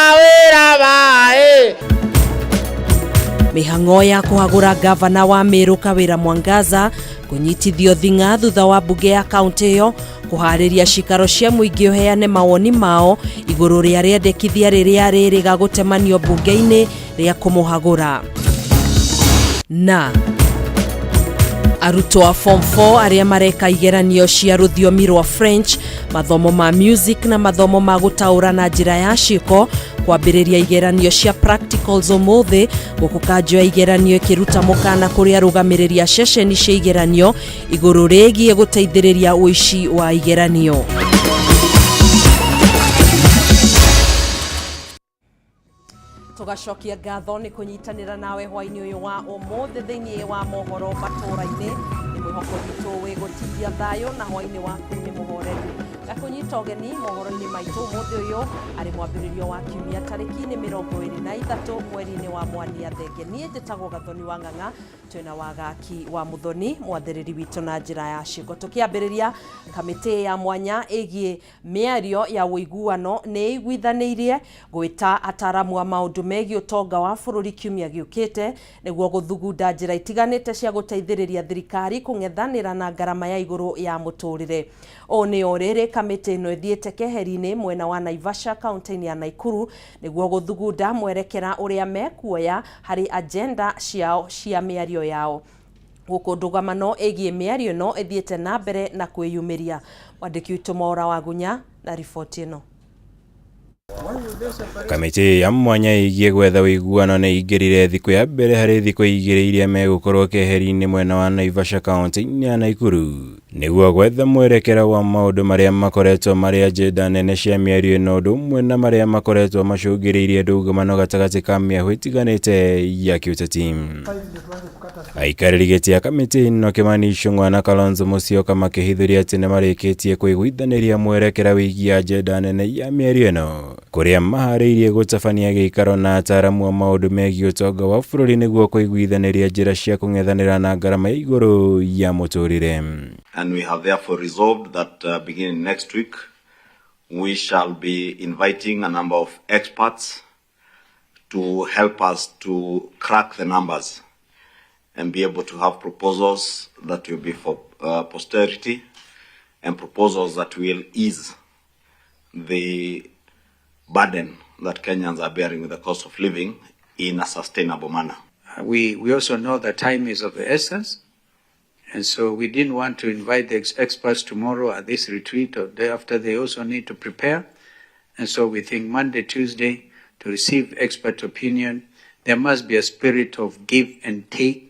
Kawĩra maĩ. Mĩhang'o ya kũhagũra ngavana wa Meru Kawĩra Mwangaza kũnyitithio thing'a thutha wa mbunge ya kaunti ĩyo kũharĩria cikaro cia mũingĩ ũheane mawoni mao igũrũ rĩa rĩendekithia rĩrĩa rĩrĩga gũtemanio mbunge-inĩ rĩa kũmũhagũra. Na arutwo a form 4 arĩa mareka igeranio cia rũthiomi rwa French, mathomo ma music na mathomo ma gũtaũra na njĩra ya ciĩko kwambĩrĩria igeranio cia practicals ũmũthĩ, gũkũ kanjũ ya igeranio ĩkĩruta mũkana kũrĩ arũgamĩrĩri a ceceni cia igeranio igũrũ rĩgiĩ gũteithĩrĩria ũici wa igeranio. Tũgacokia ngatho nĩ kũnyitanĩra nawe hwainĩ ũyũ wa ũmũthĩ thĩinĩ wa mohoro matũũra-inĩ. Nĩ mwĩhoko witũ wĩ gũtindia thayũ na hwainĩ waku nĩ mũhoreru. Na kũnyita ũgeni mohoro-inĩ maitũ ũmũthĩ ũyũ arĩ mwambĩrĩrio wa kiumia tarĩki nĩ 23 mweri-inĩ wa Mwania Thenge. Niĩ njĩtagwo Gathoni wa Ng'ang'a, twĩna Wagaki wa Mũthoni mwathĩrĩri witũ na njĩra ya ciĩko. Tũkĩambĩrĩria, kamĩtĩ ya mwanya ĩgiĩ Mĩario ya ũiguano nĩ ĩiguithanĩirie gwĩta ataaramu a maũndũ megiĩ ũtonga wa bũrũri kiumia gĩũkĩte nĩguo gũthugunda njĩra itiganĩte cia gũteithĩrĩria thirikari kũng'ethanĩra na ngarama ya igũrũ ya mũtũrĩre. Ũũ nĩ o rĩrĩ kamĩtĩ ĩno ĩthiĩte keheri-inĩ mwena wa Naivasha kaunti-inĩ ya Naikuru nĩguo gũthugunda mwerekera ũrĩa mekuoya harĩ agenda ciao cia mĩario yao. Gũkũ ndũgamano ĩgiĩ mĩario ĩno ĩthiĩte na mbere na kwĩyumĩria. Mwandĩki witũ Mwaũra Wagunya na riboti ĩno. Kamĩtĩ ya mwanya ĩgiĩ gwetha ũiguano nĩ ĩingĩrire thikũ ya mbere harĩ thikũ igĩrĩ iria megũkorwo keheri-inĩ mwena wa Naivasha kaunti-inĩ ya Naikuru nĩguo gwetha mwerekera wa maũndũ marĩa makoretwo marĩ agenda nene cia mĩario ĩno ũndũ ũmwe na marĩa makoretwo macũngĩrĩirie ndũgamano gatagatĩ ka mĩahũ ĩtiganĩte ya kĩũteti. Aikarĩri gĩtĩ a kamĩtĩ ĩno Kimani Ichung'wa na Kalonzo Musyoka makĩhithũria atĩ nĩmarĩkĩtie kũiguithanĩria mwerekera wĩgiĩ agenda nene ya mĩario ĩno kũrĩa maharĩirie gũtabania gĩikaro na ataaramu a maũndũ megiĩ ũtonga wa bũrũri nĩguo kũiguithanĩria njĩra cia kũng'ethanĩra na ngarama ya igũrũ ya mũtũrĩre. And we have therefore resolved that beginning next week we shall be inviting a number of experts to help us to crack the numbers and be able to have proposals that will be for posterity and proposals that will ease the burden that Kenyans are bearing with the cost of living in a sustainable manner. We also know that time is of the essence, and so we didn't want to invite the experts tomorrow at this retreat or day after. They also need to prepare. And so we think Monday, Tuesday, to receive expert opinion. There must be a spirit of give and take.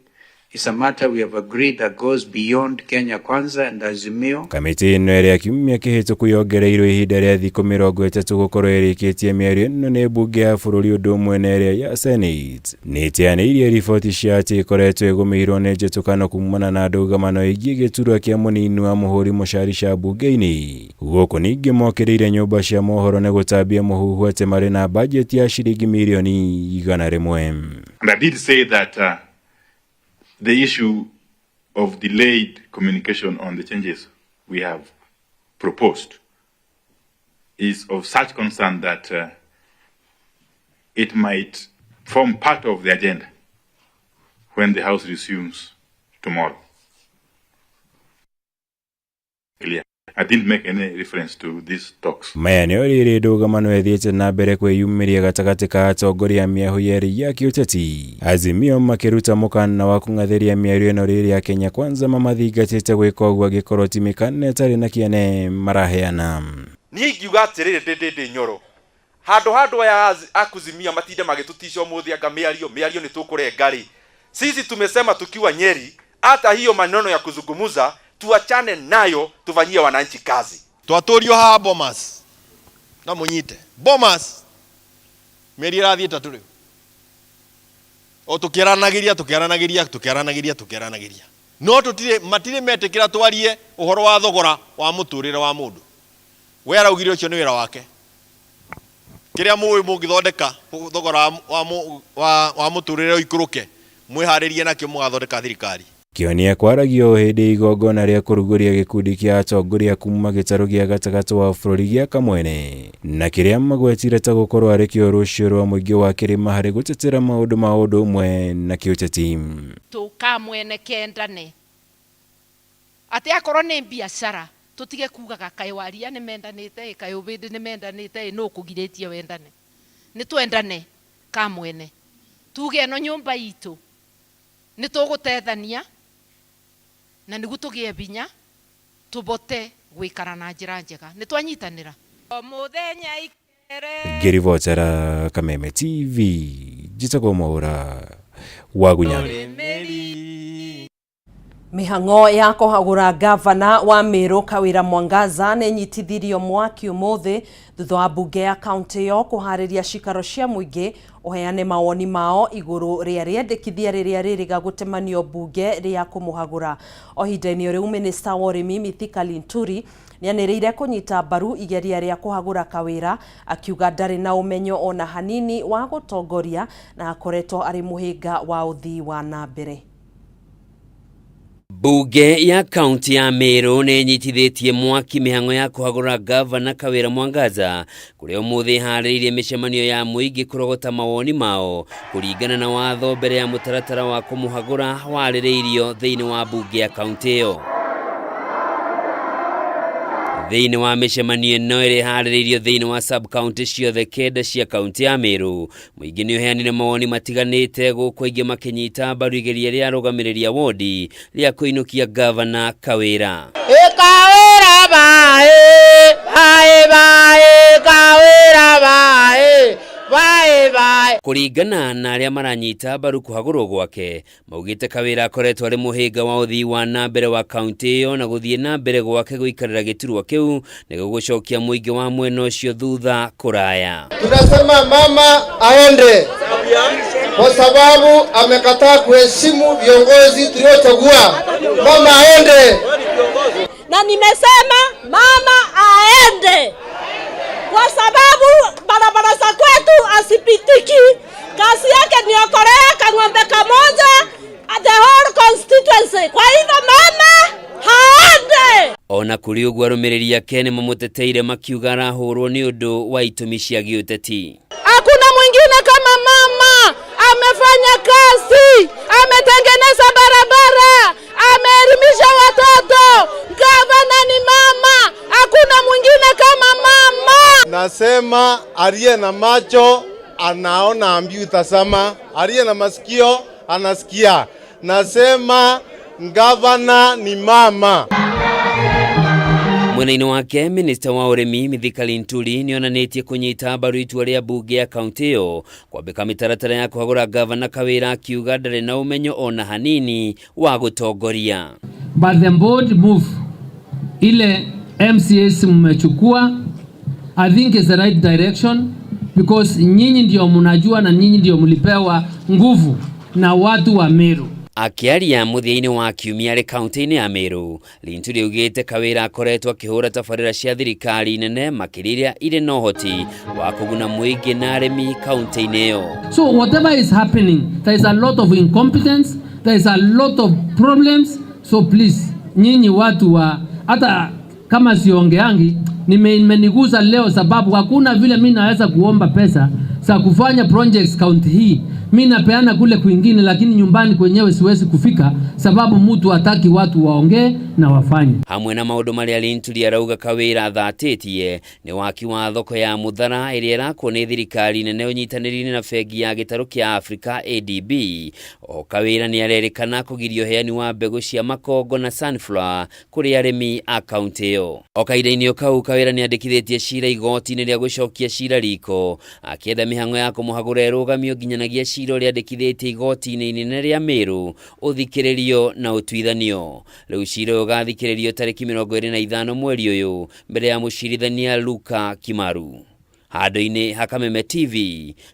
It's a matter we have agreed that goes beyond Kenya Kwanza and Azimio. Kamĩtĩ ĩno ĩrĩa kiumia kĩhĩtũku yongereirwo ihinda rĩa thikũ 30 gũkorwo ĩrĩkĩtie mĩario ĩno nĩ mbunge ya bũrũri ũndũ ũmwe na ĩrĩa ya Senate nĩ ĩteanĩirie riboti cia atĩ ĩkoretwo ĩgũmĩirwo nĩ njĩtũkano kumana na ndũgamano ĩgiĩ gĩturwa kĩa mũnini wa mũhũri mũcarica mbunge-inĩ. Gũkũ ningĩ mokĩrĩire nyũmba cia mohoro nĩ gũtambia mũhuhu atĩ marĩ na bajeti ya ciringi mirioni 100. And I did say that the issue of delayed communication on the changes we have proposed is of such concern that it might form part of the agenda when the House resumes tomorrow. Clear. I didn't make any reference to these talks. Maya nĩo rĩrĩ ndũgamano ĩthiĩte na mbere kwĩyumĩria gatagatĩ ka atongoria a mĩahũ yerĩ ya kĩũteti. Azimio makĩruta mũkana wa kũng'athĩria mĩario ĩno rĩrĩa Kenya Kwanza mamathingatĩte gwĩka ũguo angĩkorwo ti mĩkana ĩtarĩ na kĩene maraheana. Niĩ ingiuga atĩrĩrĩ ndĩ ndĩ ndĩ Nyoro, handũ ha andũ aya a kuzimia matinde magĩtũtica ũmũthĩ anga mĩario mĩario nĩ tũkũrenga rĩ, sisi tumesema tukiwa Nyeri hata hiyo maneno ya kuzungumuza tuachane nayo, tufanyie wananchi kazi. Twatũrio haha Bomas na mũnyite Bomas mĩeri ĩrathiĩ 3 rĩu o tũkĩaranagĩria tũkĩaranagĩria tũkĩaranagĩria tũkĩaranagĩria no tũtirĩ matirĩ metĩkĩra twarie ũhoro wa thogora wa mũtũrĩre wa mũndũ. We araugire ũcio nĩ wĩra wake. Kĩrĩa mũĩ mũngĩthondeka thogora wa mũtũrĩre ũikũrũke mwĩharĩrie nakĩo mũgathondeka thirikari. Kĩhonia kwaragio hĩndĩ ya igongona rĩa kũrugũria gĩkundi kĩa atongoria kuma gĩtarũ gĩa gatagatĩ wa bũrũri gĩa Kamwene, na kĩrĩa magwetire ta gũkorwo arĩ kĩo rũciũ rwa mũingĩ wa kĩrĩma harĩ gũtetera maũndũ ma ũndũ ũmwe na kĩũteti. Tũkamwene kendane atĩ akorwo nĩ biacara tũtige kugaga kaĩ waria nĩ mendanĩte ĩ kaĩ ũbĩndĩ nĩ mendanĩte ĩ nũ kũgirĩtie wendane. Nĩ twendane kamwene tuge ĩno nyũmba itũ nĩ tũgũtethania na nĩguo tũgĩe binya tũbote gwĩkara na njĩra njega. Nĩ twanyitanĩra o mũthenya ikere. Ngĩribotera Kameme TV, njĩtagwo Mwaũra wa Gunyana. Mĩhang'o ya kũhagũra gavana wa Meru Kawira Mwangaza nĩ ĩnyitithirio mwaki ũmũthĩ thutha wa mbunge ya kaunti ĩyo kũharĩria cikaro cia mũingĩ ũheane mawoni mao igũrũ rĩa rĩendekithia rĩrĩa rĩrĩga gũtemanio mbunge rĩa kũmũhagũra. O ihinda-inĩ rĩu minista wa ũrĩmi Mithika Linturi nĩanĩrĩire kũnyita mbaru igeria rĩa kũhagũra Kawira, akiuga ndarĩ na ũmenyo ona hanini wa gũtongoria na akoretwo arĩ mũhĩnga wa ũthii wa na mbere. Mbunge ya kaunti ya Meru nĩ ĩnyitithĩtie mwaki mĩhang'o ya kũhagũra gavana Kawira Mwangaza kũrĩa ũmũthĩ ĩharĩrĩirie mĩcemanio ya mũingĩ kũrogota mawoni mao kũringana na watho mbere ya mũtaratara wa kũmũhagũra warĩrĩirio thĩinĩ wa mbunge ya kaunti ĩyo. Thĩinĩ wa mĩcemanio ĩno ĩrĩa ĩharĩrĩirio thĩinĩ wa sub county ciothe kenda cia kaunti ya Meru, mũingĩ nĩ ũheanire mawoni matiganĩte gũkũ aingĩ makĩnyita mbaru igeria rĩa arũgamĩrĩri a wodi rĩa kũinũkia gavana Kawira. Kawira bae bae bae Kawira bae bae bae. Kũringana na arĩa maranyita mbaru kũhagũrwo gwake, maugĩte Kawira akoretwo arĩ mũhĩnga wa ũthii wa na mbere wa kaunti ĩyo na gũthiĩ na mbere gwake gũikarĩra gĩturwa kĩu nĩ gũgũcokia mũingĩ wa mwena ũcio thutha kũraya. Tunasema mama aende kwa sababu amekataa kuheshimu viongozi tuliochagua. Mama aende. Na nimesema mama aende kwa sababu barabara za kwetu asipitiki. Kazi yake ni okorea kang'ombe kamoja the whole constituency. Kwa hivyo mama haende. Ona kũrĩ ũguo arũmĩrĩri ake nĩ mamũteteire makiuga arahũrwo nĩ ũndũ wa itũmi cia gĩũteti. Hakuna mwingine kama mama, amefanya kazi, ametengeneza barabara, ameelimisha watoto. Gavana ni mama, hakuna mwingine kama mama. Nasema aliye na macho anaona, ambiwi tazama, aliye na masikio anasikia. Nasema gavana ni mama. Mwena-inĩ wake minista wa ũrĩmi Mithika Linturi nĩonanĩtie kũnyita mbaru itua rĩa mbunge ya kaunti ĩyo kwambĩka mĩtaratara ya kũhagũra gavana Kawira, akiuga ndarĩ na ũmenyo ona hanini wa gũtongoria. But the bold move ile MCAs mmechukua, I think is the right direction because nyinyi ndio mnajua na nyinyi ndio mlipewa nguvu na watu wa Meru. Akĩaria mũthia-inĩ wa kiumia arĩ kaunti-inĩ ya Meru, Linturi augĩte Kawira akoretwo akĩhũra tabarĩra cia thirikari nene makĩria iria irĩ na ũhoti wa kũguna mũingĩ na arĩmi kaunti-inĩ ĩyo. So whatever is happening, there is a lot of incompetence, there is a lot of problems. So please, nyinyi watu wa hata kama siongeangi, nimenigusa leo sababu hakuna vile mimi naweza kuomba pesa za kufanya projects county hii. Mimi napeana kule kwingine, lakini nyumbani kwenyewe siwezi kufika sababu mtu hataki watu waongee na wafanye. Hamwe na maũndũ marĩa Linturi arauga Kawira athatĩtie nĩ waki wa thoko ya Muthara ĩrĩa ĩrakwo nĩ thirikari nene ũnyitanĩri-inĩ na bengi ya gĩtarũ kĩa Afrika ADB. O Kawira nĩ arerĩkana kũgiria ũheani wa mbegũ cia makongo na sunflower kũrĩ arĩmi a kaunti ĩyo. O kahinda-inĩ o kau Kawira nĩ andĩkithĩtie cira igoti-inĩ rĩa gũcokia cira riko akĩenda mĩhang'o ya kũmũhagũra ĩrũgamio nginyanagia cira ũrĩa andĩkithĩtie igoti-inĩ inene rĩa Meru ũthikĩrĩrio na ũtuithanio. Rĩu cira ũyũ ũgathikĩrĩrio tarĩki 25 mweri ũyũ mbere ya mũcirithania Luka Kimaru. Handũ-inĩ ha Kameme TV,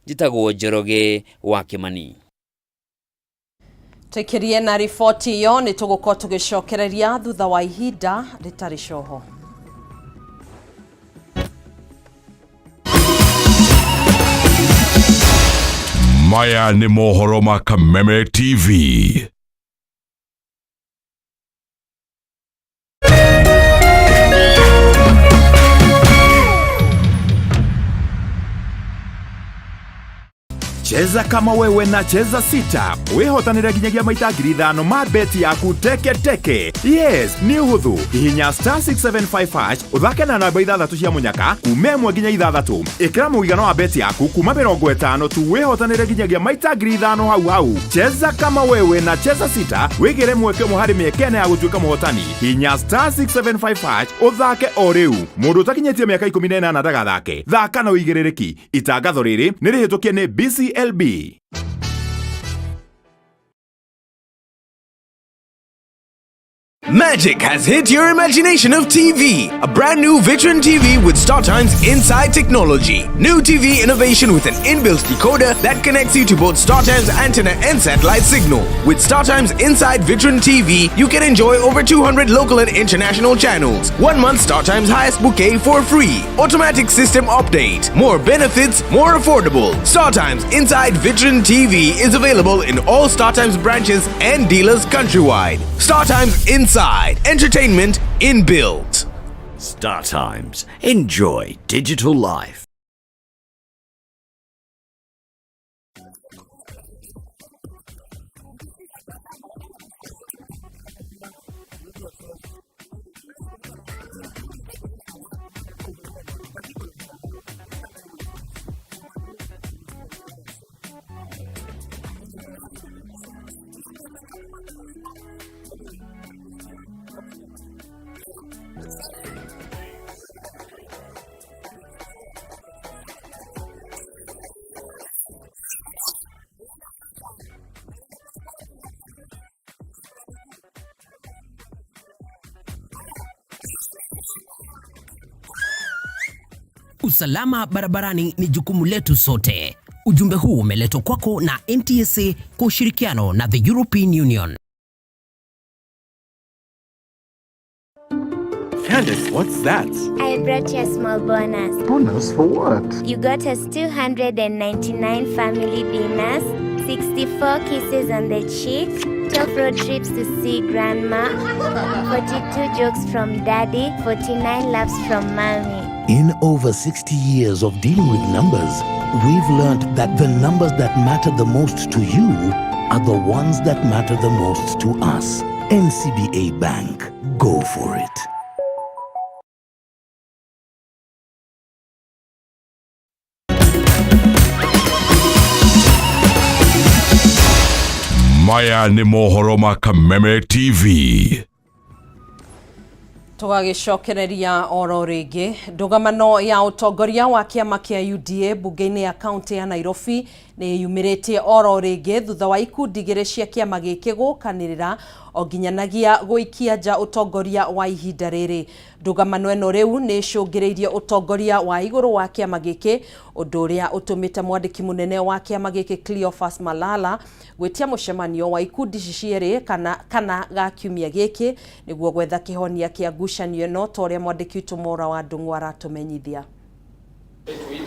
njĩtagwo Njoroge wa Kĩmani. Tũikĩrie na riboti ĩyo nĩ tũgũkorwo tũgĩcokereria thutha wa ihinda rĩtarĩ coho. Maya nĩ mohoro ma Kameme TV. Cheza kama wewe na Cheza Sita wĩhotanĩre nginyagia maita 5,000 ma beti yaku teke teke. Yes, nĩ ũhũthũ. Hihinya star 675 hash ũthake na namba ithathatũ cia mũnyaka kuma 1 nginya 6. Ĩkĩra mũigana wa beti yaku kuma 50 tu wĩhotanĩre nginyagia maita 5,000 hau hau. Cheza kama wewe na Cheza Sita wĩgĩre mweke ũmwe harĩ mĩeke ĩna ya gũtuĩka mũhotani. Hihinya star 675 hash ũthake o rĩu. Mũndũ ũtakinyĩtie mĩaka 18 ndagathake. Thaka na ũigĩrĩrĩki. Itangatho rĩrĩ nĩ rĩhĩtũkie nĩ BCLB. Magic has hit your imagination of TV. A brand new Vitron TV with StarTimes Inside technology. New TV innovation with an inbuilt decoder that connects you to both StarTimes antenna and satellite signal. With StarTimes Inside Vitron TV, you can enjoy over 200 local and international channels. 1 month StarTimes highest bouquet for free. Automatic system update. More benefits, more affordable. StarTimes Inside Vitron TV is available in all StarTimes branches and dealers countrywide. StarTimes Inside. Entertainment inbuilt. Star Times. Enjoy digital life. Usalama barabarani ni jukumu letu sote. Ujumbe huu umeletwa kwako na NTSA kwa ushirikiano na the European Union. Candice, what's that? I brought you a small bonus. Bonus for what? You got us 299 family dinners, 64 kisses on the cheek, 12 road trips to see grandma, 42 jokes from daddy, 49 laughs from mommy. In over 60 years of dealing with numbers, we've learned that the numbers that matter the most to you are the ones that matter the most to us. NCBA Bank. Go for it. Maya nĩ mohoro ma Kameme TV. Tũgagĩcokereria oro rĩngĩ ndũgamano ya ũtongoria wa kĩama kĩa UDA bunge-inĩ ya kaunti ya Nairobi nĩ yumĩrĩtie oro rĩngĩ thutha wa ikundi igĩrĩ cia kĩama gĩkĩ gũkanĩrĩra o nginyanagia gũikia nja ũtongoria wa ihinda rĩrĩ. Ndũgamano ĩno rĩu nĩ ĩcũngĩrĩirie ũtongoria wa igũrũ wa kĩama gĩkĩ, ũndũ ũrĩa ũtũmĩte mwandĩki mũnene wa kĩama gĩkĩ Cleophas Malala gwĩtia mũcemanio wa ikundi ici cierĩ kana ga kiumia gĩkĩ nĩguo gwetha kĩhonia kĩa ngucanio ĩno ta ũrĩa mwandĩki witũ Mora wa Ndung'u aratũmenyithia.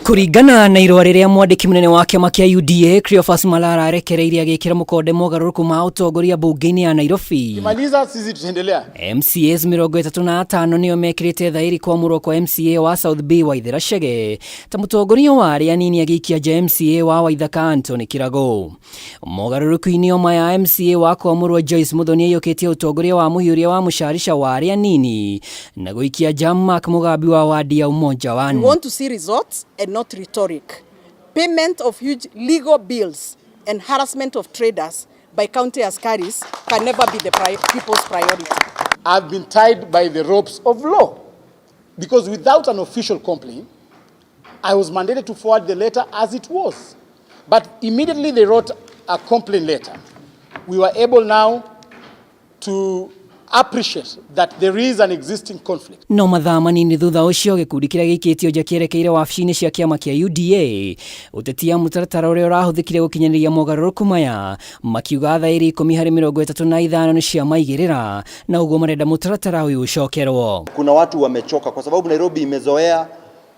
Kũringana na irũa rĩrĩa mwandĩki mũnene wa kĩama kĩa UDA Cleophas Malala arekereirie agĩkĩra mũkonde mogarũrũku ma ũtongoria bunge-inĩ ya Nairobi. Kimaliza sisi tutaendelea. MCAs 35 nĩo mekĩrĩte thaĩri kwamũrwo kwa MCA wa South B Waithera Chege ta mũtongoria wa arĩa anini agĩikia nja MCA wa Waithaka Anthony Kirago. Mogarũrũku-inĩ o maya MCA wa kwamũrwo Joyce Muthoni aiyũkĩtie ũtongoria wa mũhiũria wa mũcarica wa arĩa anini na gũikia nja Mark Mugambi wa wadi ya Umoja One. We want to see results and not rhetoric. Payment of huge legal bills and harassment of traders by county askaris can never be the people's priority. I've been tied by the ropes of law because without an official complaint, I was mandated to forward the letter as it was. But immediately they wrote a complaint letter. We were able now to appreciate that there is an existing conflict. No mathaa manini thutha ũcio gĩkundi kĩrĩa gĩikĩtio nja kĩerekeire wabici-inĩ cia kĩama kĩa UDA ũtetia mũtaratara ũrĩa ũrahũthĩkire gũkinyanĩria mogarũrũku maya makiuga thaĩri 10 harĩ 35 nĩ cia maigĩrĩra na ũguo marenda mũtaratara ũyũ ũcokerwo. Kuna watu wamechoka kwa sababu Nairobi imezoea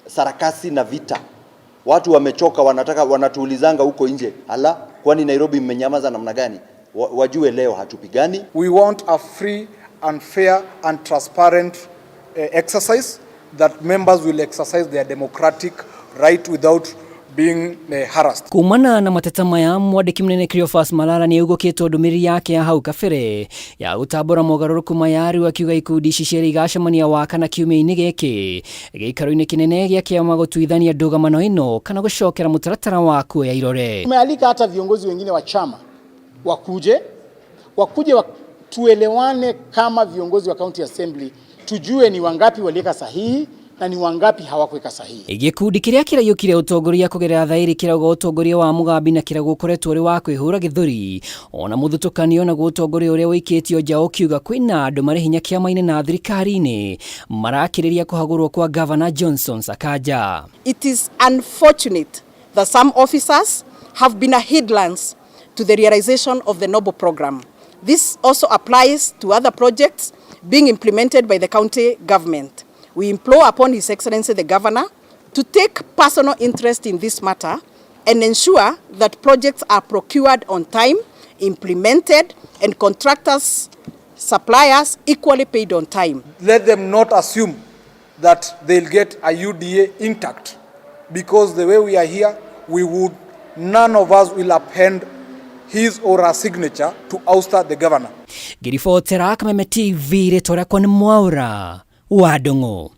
sarakasi na vita. Watu wamechoka, wanataka wanatuulizanga huko nje, ala, kwani Nairobi mmenyamaza namna gani? Wajue leo hatupigani. We want a free and fair and transparent exercise that members will exercise their democratic right without being harassed. Kumana na mateta maya mwandĩki mũnene Cleophas Malala nĩ augũkĩtwo ndũmĩrĩri yake ya hau kabere ya gũtambũra mogarũrũku maya rĩu akiuga ikundi ici cierĩ igacemania Wakana kiumia-inĩ gĩkĩ gĩikaro-inĩ kĩnene gĩa kĩama gũtuithania ndũgamano ĩno kana gũcokera mũtaratara wa kuoya irore. Tumealika hata viongozi wengine wa chama wakuje tuelewane kama viongozi wa county assembly, tujue ni wangapi waliweka sahihi na ni wangapi hawakuweka sahihi. Gĩkundi kĩrĩa kĩraiyũkire ũtongoria kũgerera thaĩri kĩrauga ũtongoria wa Mugambi na Kĩragu ũkoretwo ũrĩ wa kwĩhũra gĩthũri ona mũthutũkanio naguo ũtongoria ũrĩa ũikĩtio nja ũkiuga kwĩna andũ marĩ hinya kĩama-inĩ na thirikari-inĩ marakĩrĩria kũhagũrwo kwa Governor Johnson Sakaja. It is unfortunate that some officers have been a hindrance to the realization of the Noble program. This also applies to other projects being implemented by the county government. We implore upon His Excellency the Governor to take personal interest in this matter and ensure that projects are procured on time, implemented, and contractors, suppliers equally paid on time. Let them not assume that they'll get a UDA intact, because the way we are here, none of us will append his or her signature to ouster the governor. Ngĩribotera Kameme TV rĩtwa rĩakwa nĩ Mwaura wa Ndung'u.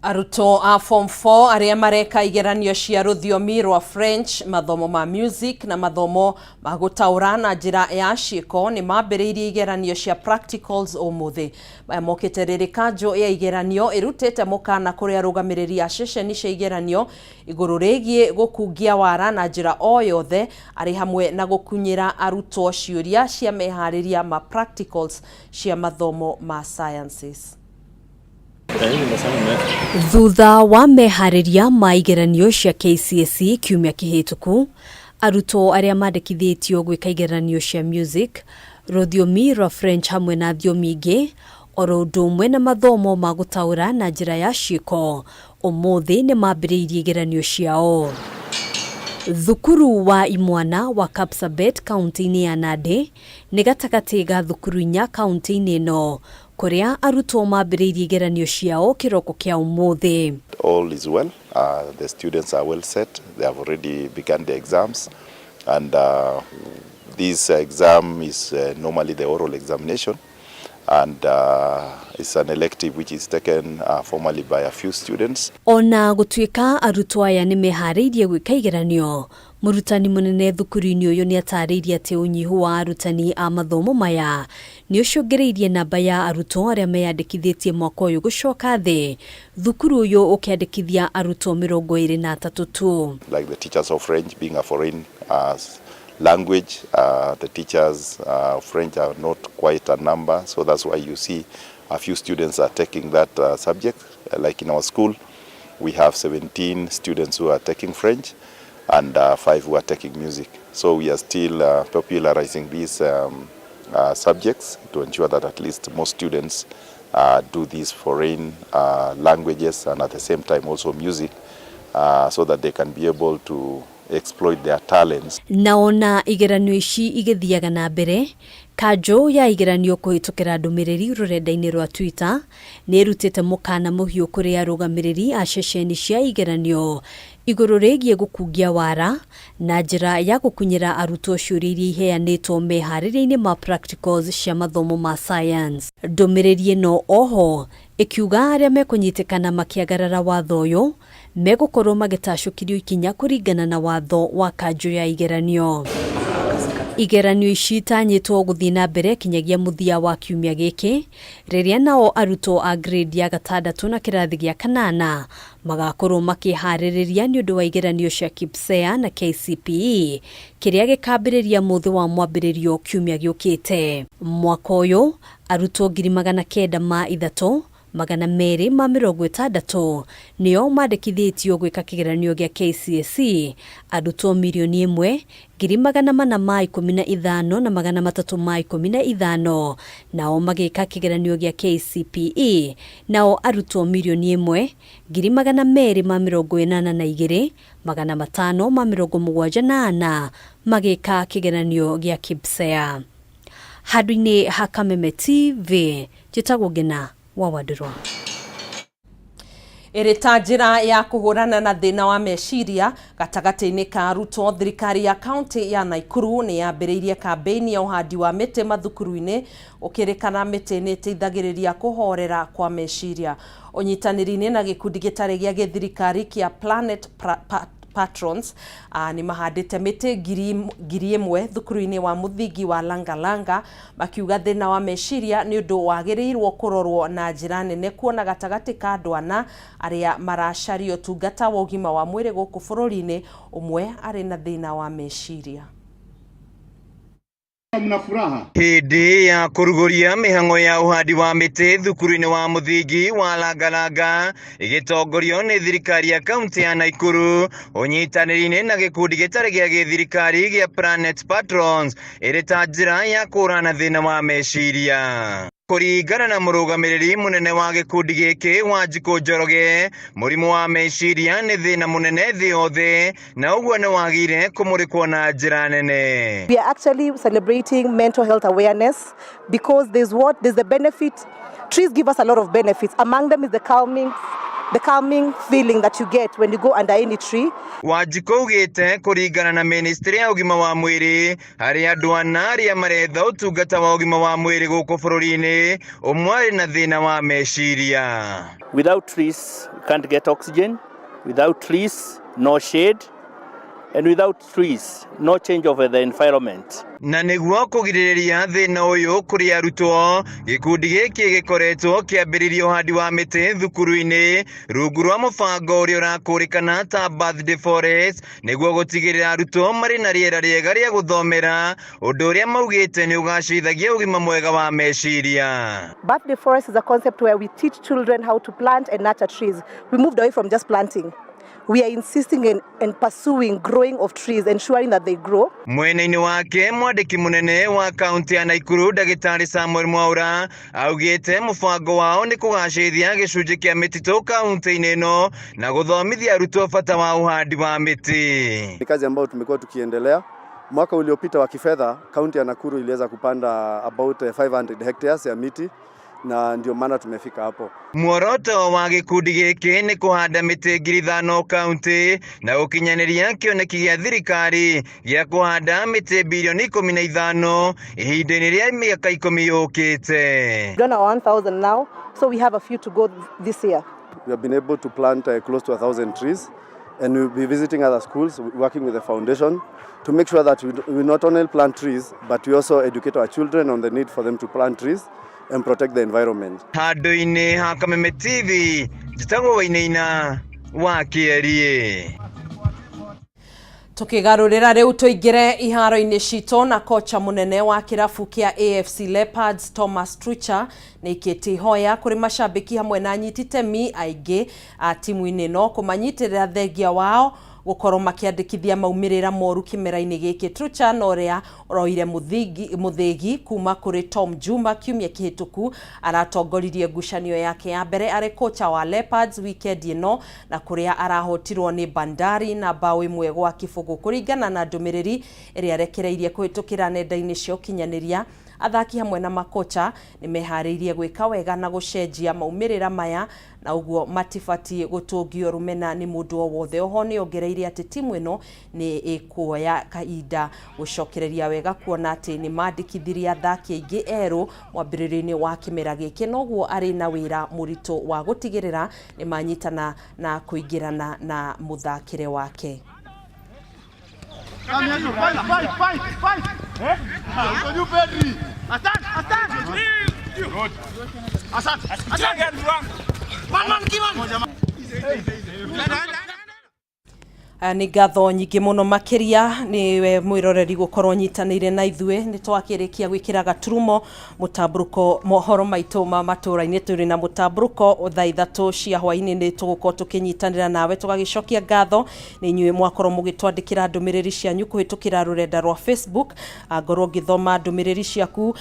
Arutwo a form 4 arĩa mareka igeranio cia rũthiomi rwa French, mathomo ma music na mathomo ma gũtaũra na njĩra ya ciĩko nĩ mambĩrĩirie igeranio cia practicals ũmũthĩ. Maya mokĩte rĩrĩ kanjũ ya igeranio ĩrutĩte mũkana kũrĩ arũgamĩrĩri a ceceni cia igeranio igũrũ rĩgiĩ gũkungia wara na njĩra o yothe arĩ hamwe na gũkunyĩra arutwo ciũria cia meharĩria ma practicals cia mathomo ma sciences. Thutha wa meharĩria ma igeranio cia KCSE kiumia kĩhĩtũku, arutwo arĩa mandĩkithĩtio gwĩka igeranio cia music, rũthiomi rwa French hamwe na thiomi ingĩ, oro ũndũ ũmwe na mathomo ma gũtaũra na njĩra ya ciĩko, ũmũthĩ nĩ mambĩrĩirie igeranio ciao. Thukuru wa imwana wa Kapsabet kaunti-inĩ ya Nandi nĩ gatagatĩ ga thukuru inya kaunti-inĩ ĩno kũrĩa arutwo mambĩrĩirie igeranio ciao kĩroko kĩa ũmũthĩ. All is well. The students are well set. They have already begun the exams, and this exam is normally the oral examination, and it's an elective which is taken formally by a few students. Ona gũtuĩka arutwo aya nĩ meharĩirie gwĩka igeranio, mũrutani mũnene thukuru-inĩ ũyũ nĩ atarĩirie atĩ ũnyihu wa arutani a mathomo maya nĩ ũcũngĩrĩirie namba ya arutwo arĩa meyandĩkithĩtie mwaka ũyũ gũcoka thĩ, thukuru ũyũ ũkĩandĩkithia arutwo 23 tu. Like the teachers of French being a foreign language, the teachers of French are not quite a number, so that's why you see a few students are taking that subject. Like in our school, we have 17 students who are taking French and 5 who are taking music. So we are still popularizing these subjects to ensure that at least most students do these foreign languages and at the same time also music, so that they can be able to exploit their talents. Naona igeranio ici igithiaga na mbere, kanjũ ya igeranio kũhĩtũkĩra ndũmĩrĩri rũrenda-inĩ rwa Twitter nĩ ĩrutĩte mũkana mũhiũ kũrĩ arũgamĩrĩri a ceceni cia igeranio igũrũ rĩgiĩ gũkungia wara na njĩra ya gũkunyĩra arutwo ciũria iria iheanĩtwo meharĩria-inĩ ma practicals cia mathomo ma science. Ndũmĩrĩri ĩno oho ĩkiuga arĩa mekũnyitĩkana makĩagarara watho ũyũ megũkorwo magĩtacũkĩrio ikinya kũringana na watho wa kanjũ ya igeranio. Igeranio ici itanyĩtwo gũthiĩ na mbere kinyagia mũthia wa kiumia gĩkĩ, rĩrĩa nao arutwo a grade ya gatandatũ na kĩrathi gĩa kanana magakorwo makĩharĩrĩria nĩ ũndũ wa igeranio cia KPSEA na KCPE kĩrĩa gĩkambĩrĩria mũthĩ wa mwambĩrĩrio kiumia gĩũkĩte. Mwaka ũyũ arutwo 903,260 nĩo mandĩkithĩtio gwĩka kĩgeranio gĩa KCSE, arutwo 1,415,315 nao magĩka kĩgeranio gĩa KCPE, nao arutwo 1,282,574 magĩka kĩgeranio gĩa KPSEA. Handũ-inĩ ha Kameme TV, njĩtagwo Ngina wa Wandũrwa. Ĩrĩ ta njĩra ya kũhũrana na thĩna wa meciria gatagatĩ-inĩ ka arutwo, thirikari ya kaunti ya Nakuru nĩ yambĩrĩirie kambĩini ya ũhandi wa mĩtĩ mathukuru-inĩ, gũkĩrĩkana mĩtĩ nĩ ĩteithagĩrĩria kũhorera kwa meciria. Ũnyitanĩri-inĩ na gĩkundi gĩtarĩ gĩa gĩthirikari kĩa Planet Patrons nĩ mahandĩte mĩtĩ 1,000 thukuru-inĩ wa mũthingi wa Langalanga, makiuga thĩna wa meciria nĩ ũndũ wagĩrĩirwo kũrorwo na njĩra nene kuona gatagatĩ ka andũ ana arĩa maracaria ũtungata wa ũgima wa mwĩrĩ gũkũ bũrũri-inĩ, ũmwe arĩ na thĩna wa meciria. Mna furaha. Hĩndĩ ya kũrugũria mĩhang'o ya ũhandi wa mĩtĩ thukuru-inĩ wa mũthingi wa Langalanga ĩgĩtongorio nĩ thirikari ya kaunti ya Nakuru ũnyitanĩri-inĩ na gĩkundi gĩtarĩ gĩa gĩthirikari gĩa Planet Patrons ĩrĩ ta njĩra ya kũhũrana na thĩna wa meciria. Kũringana na mũrũgamĩrĩri mũnene wa gĩkundi gĩkĩ Wanjikũ Njoroge, mũrimũ wa meciria nĩ thĩna mũnene thĩ yothe na ũguo nĩ wagĩrĩire kũmũrĩkwo na njĩra nene. We are actually celebrating mental health awareness because there's the benefit. Trees give us a lot of benefits. Among them is the calming feeling that you get when you go under any tree. Wanjikũ augĩte kũringana na ministry ya ũgima wa mwĩrĩ, harĩ andũ ana arĩa maretha ũtungata wa ũgima wa mwĩrĩ gũkũ bũrũri-inĩ, ũmwe arĩ na thĩna wa meciria. Without trees, we can't get oxygen. Without trees, no shade. And without trees, no change of the environment. Na nĩguo kũgirĩrĩria thĩna ũyũ kũrĩ arutwo, gĩkundi gĩkĩ gĩkoretwo kĩambĩrĩria ũhandi wa mĩtĩ thukuru-inĩ rungu rwa mũbango ũrĩa ũrakũrĩkana ta Birthday Forest nĩguo gũtigĩrĩra arutwo marĩ na rĩera rĩega rĩa gũthomera, ũndũ ũrĩa maugĩte nĩ ũgacĩrithagia ũgima mwega wa meciria. Birthday Forest is a concept where we teach children how to plant and nurture trees. We moved away from just planting. We are insisting in pursuing growing of trees, ensuring that they grow. Mwena-inĩ wake, mwandĩki mũnene wa kaunti ya Nakuru ndagĩtarĩ Samuel Mwaura augĩte mũbango wao nĩ kũgacĩrithia gĩcunjĩ kĩa mĩtitũ kaunti-inĩ ĩno na gũthomithia arutwo bata wa ũhandi wa mĩtĩ. Ni kazi ambayo tumekuwa tukiendelea. Mwaka uliopita wa kifedha, kaunti ya Nakuru iliweza kupanda about 500 hectares ya miti na ndio maana tumefika hapo. Muoroto wa gĩkundi gĩkĩ nĩ kũhanda mĩtĩ 5,000 kaunti na gũkinyanĩria kĩoneki gĩa thirikari gĩa kũhanda mĩtĩ bilioni 15 ihinda-inĩ rĩa mĩaka 10 yũkĩte. We've done our 1,000 now, so we have a few to go this year. We have been able to plant close to 1,000 trees, and we'll be visiting other schools, working with the foundation to make sure that we not only plant trees, but we also educate our children on the need for them to plant trees and protect the environment. Handũ-inĩ ha Kameme TV, njĩtagwo Wainaina wa Kĩerie. Tukigarurira riu tuingire iharo-inĩ citũ, na kocha mũnene wa kĩrabu kĩa AFC Leopards Thomas Tuchel nĩ aikĩtie ihoya kũrĩ macambĩki hamwe na anyiti itemi aingĩ a timu-inĩ ĩno kũmanyitĩrĩra thengia wao gũkorwo makĩandĩkithia maumĩrĩra moru kĩmera-inĩ gĩkĩ. Tuchel na ũrĩa ũroire mũthĩgi kuma kũrĩ Tom Juma kiumia kĩhĩtũku aratongoririe ngucanio yake ya mbere arĩ kocha wa Leopards weekend ĩno, na kũrĩa arahotirwo nĩ Bandari na bao 1-0. Kũringana na ndũmĩrĩri ĩrĩa arekereirie kũhĩtũkĩra nenda-inĩ cia ũkinyanĩria, athaki hamwe na makocha nĩ meharĩirie gwĩka wega na gũcenjia maumĩrĩra maya, na ũguo matibatiĩ gũtũngio rũmena nĩ mũndũ o wothe. Oho nĩ ongereire atĩ timu ĩno nĩ ĩkuoya kahinda gũcokereria wega kuona atĩ nĩ mandĩkithirie athaki aingĩ erũ mwambĩrĩrio-inĩ wa kĩmera gĩkĩ, noguo arĩ na wĩra mũritũ wa gũtigĩrĩra nĩ manyitana na kũingĩrana na mũthakĩre wake. Fight, fight, fight, fight. Eh? Uko juu Pedri. Asante, asante. Good. Asante. Asante. Man, man, Kiman. Nĩ ngatho nyingĩ mũno makĩria nĩwe mwĩroreri gũkorwo nyitanĩire na ithuĩ. Nĩ twakĩrĩkia gwĩkĩra gaturumo mũtambũrũko mohoro maitũ ma matũra-inĩ. Tũrĩ na mũtambũrũko thaa 3 cia hwaĩ-inĩ, nĩ tũgũkorwo tũkĩnyitanĩra nawe. Tũgagĩcokia ngatho nĩ inyuĩ mwakorwo mũgĩtwandĩkĩra ndũmĩrĩri cianyu kũhĩtũkĩra rũrenda rwa Facebook. Ngorwo ngĩthoma ndũmĩrĩri ciaku.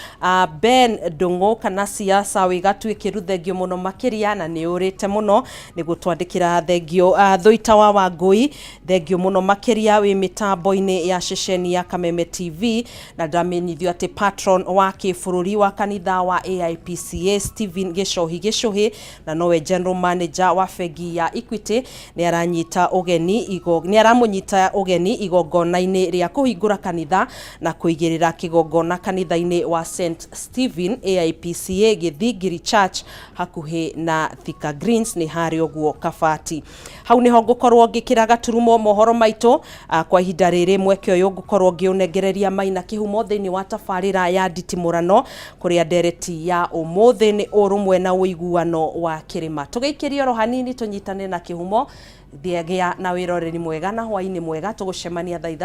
Ben Ndũng'ũ kana siasa wĩ gatuĩkĩru, thengio mũno makĩria na nĩ ũrĩte mũno nĩ gũtwandĩkĩra, thengio. Thũita wa Wangũi, Thengio muno makiria wi mitambo-ini ya ceceni ya Kameme TV, na ndamenyithio ati patron wa kibũrũri wa kanitha wa AIPCA Stephen Gicohi Gicuhi na nowe general manager wa bengi ya Equity ni aranyita ugeni igo ni aramunyita ugeni igongona-inĩ rĩa kũhingũra kanitha na kũigĩrĩra kĩgongona kanitha-inĩ wa St Stephen AIPCA Gĩthingiri Church hakuhĩ na Thika Greens nĩ harĩa ũguo Kabati. Hau niho ngũkorwo ngĩkĩra gaturumo mohoro maitũ kwa ihinda rĩrĩ. Mweke ũyũ ngũkorwo ngĩũnengereria Maina Kĩhumo thĩinĩ wa tabarĩra ya nditimũrano, kũrĩa ndereti ya ũmũthĩ nĩ ũrũmwe na ũiguano wa kĩrĩma. Tũgĩikĩrie oro hanini tũnyitane na Kĩhumo. Gĩa na wĩroreri mwega na hwainĩ mwega, tũgũcemania thaa 3.